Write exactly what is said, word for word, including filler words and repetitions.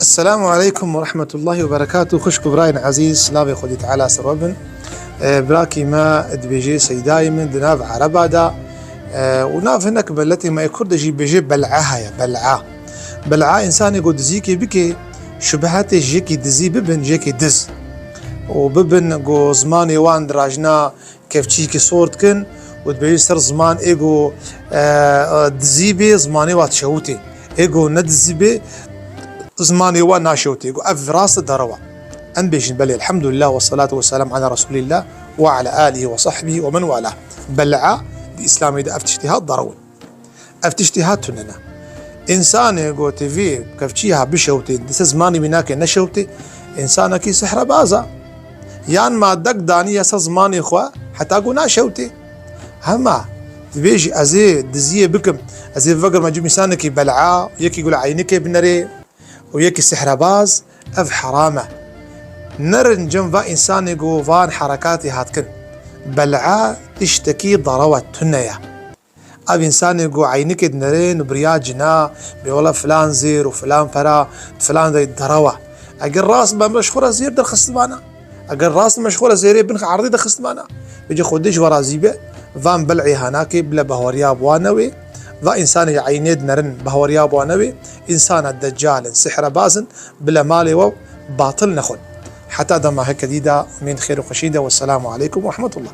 Esselamu aleykum ve rahmetullahi ve berekatuhu. Xwişk û birayên ezîz, silavê Xwedî Teala ser we bin. E, birakî me dibêje Seydayê min di nav Ereba de, e, û nav hinek miletê me yê Kurd de jî bêje Bel'a heye, Bel'a. Bel'a însanê ku dizîkê bike, şubehetê ji yekî dizî bibin, ji yekî diz. Û bibin ku zimanê wan dirajna kevçiyekî sor dikin û dibêjin ser ziman ê ku, e, e, dizî bê, zimanê wa dişewitê. Ê ku ne dizî bê, zimanê wa naşewitê. Ê ku ev rast e, derew e. Em bêjin belê, elhamdulillah ve salatu ve selam ala Resulillah ve ala alihi ve sahbihi ve men wala. Bel'a di Îslamê de ev tiştê ha derew in. Ev tiştê ha tune ne. Însanê ku tevî kevçî ha bişewtê, di ser zimanê wî nake neşewtê, însanekî sihrebaz e. Yan madek daniye ser zimanê xwe, heta ku naşewtê. Hema dibêjî ez ê diziyê bikim, ez ê vegerim, ez ê însanekî bel'a, yekî ku li eynikê binerê û yekî sihrebaz, ev heram e. Nerin cem va însanê ku van herekatê hatkin. Bel'a tiştekî derew e, tune ye. Ev însanê ku eynikê dinerin û biriya cina, bê wela filan zêr û filan pera, filan dey derew e. Eger rast be, em ji xwe re zêr derxistimana. Eger rast me ji xwe re zêrê bin erdê derxistimana. Vêca Xwedê ji we razî be, van bel'ê hanakê bile bahweriya bi wan newê, va însanê eynê dinerin bahweriya bi wan newê, însana deccal in, sihrebaz in, bile malê we batil nexwin. Heta dema heke dî de, min xêr û xweşî de, wesselamu aleykum ve rahmetullah.